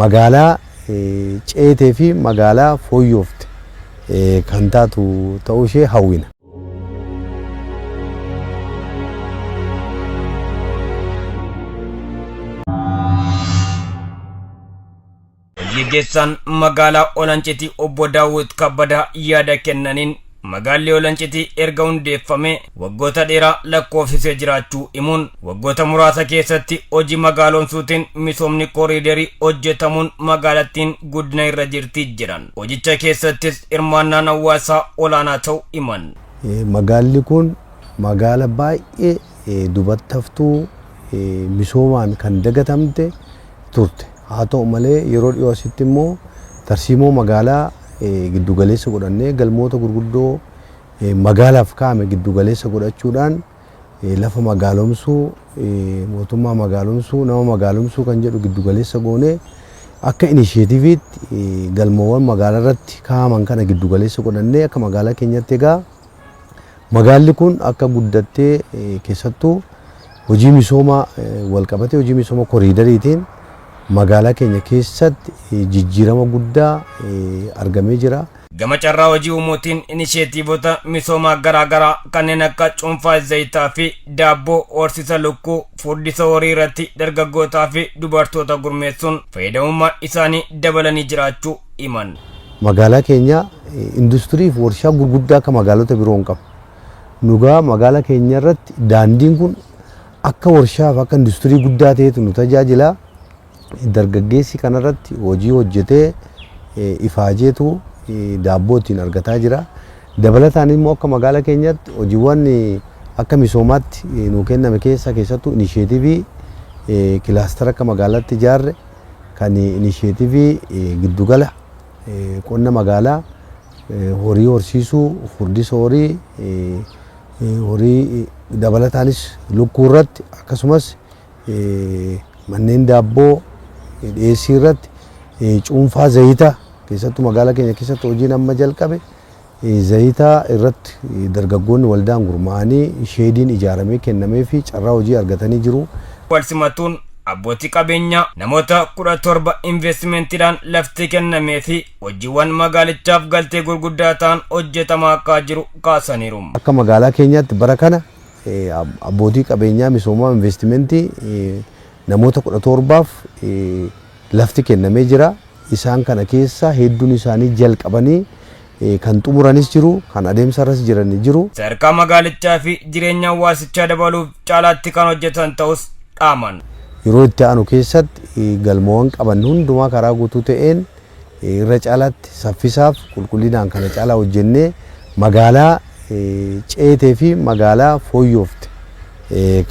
Magaalaa ceetee fi magaalaa fooyyoofte kan taatu ta'uu ishee hawwina. Hojii magaalaa Olancitii obbo Daawwit Kabbadaa yaada kennaniin, magaalli Olancitii erga hundeeffame waggoota dheeraa lakkoofsisee jiraachuu himuun, waggoota muraasa keessatti hojii magaalomsuutiin misoomni kooriidarii hojjetamuun magaalattiin guddina irra jirti jedhan. Hojicha keessattis hirmaannaan hawaasaa olaanaa ta'uu himan. Magaalli kun magaala baay'ee dubatti haftuu, misoomaan kan dagatamte turte. Haa ta'u malee, yeroo dhiyoo asitti immoo tarsiimoo magaalaa giddugaleessa godhannee, galmoota gurguddoo magaalaaf kaa'ame giddugaleessa godhachuudhaan, lafa magaalomsuu, mootummaa magaalomsuu, nama magaalomsuu kan jedhu giddugaleessa goonee, akka inisheetiiviitti galmoowwan magaalaa irratti kaa'aman kana giddugaleessa godhannee, akka magaalaa keenyatti egaa magaalli kun akka guddattee, keessattuu hojii misoomaa walqabatee, hojii misooma koriidariitiin magaalaa keenya keessatti jijjiirama guddaa argamee jira. Gama carraa hojii uumuutiin inisheetiivota misoomaa garaa garaa kanneen akka cuunfaa zayitaa fi daabboo, horsiisa lukkuu, furdisa horii irratti dargaggootaa fi dubartoota gurmeessuun fayyadamummaa isaanii dabalanii jiraachuu himan. Magaalaa keenya industirii fi warshaa gurguddaa akka magaalota biroo hin qabu. Nugaa magaalaa keenya irratti daandiin kun akka warshaa fi akka industirii guddaa ta'etu nu tajaajila. Dargaggeessi kanarratti hojii hojjetee ifaajeetu daabboo ittiin argataa jira. Dabalataan immoo akka magaalaa keenyaatti hojiiwwan akka misoomaatti nu kenname keessa, keessattuu inisheetivii kilaastara akka magaalaatti ijaarre, kan inisheetivii giddugala qonna magaalaa, horii horsiisuu, furdisa horii, horii dabalataanis lukkuu irratti, akkasumas manneen daabboo dhiyeessii irratti, cuunfaa zayitaa, keessattuu magaalaa keenya keessatti hojiin amma jalqabe zayitaa irratti dargaggoonni waldaan gurmaa'anii sheediin ijaaramee kennamee fi carraa hojii argatanii jiru. Walsimatuun abbootii qabeenyaa namoota 17 investimentiidhaan lafti kennamee fi hojiiwwan magaalichaaf galtee gurguddaa ta'an hojjetamaa akka jiru kaasaniiru. Akka magaalaa keenyaatti bara kana abbootii qabeenyaa misoomaa investimentii namoota 17f lafti kennamee jira. Isaan kana keessa hedduun isaanii jalqabanii kan xumuranis jiru, kan adeemsarras jiran jiru. Sadarkaa magaalichaa fi jireenya hawaasichaa dabaluuf caalaatti kan hojjetan ta'us dhaaman. Yeroo itti aanu keessatti galmoowwan qaban hundumaa karaa guutuu ta'een irra caalaatti saffisaaf qulqullinaan kana caalaa hojjennee magaalaa ceetee fi magaalaa fooyyoofte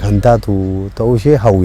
kan taatu ta'uu ishee hawwina.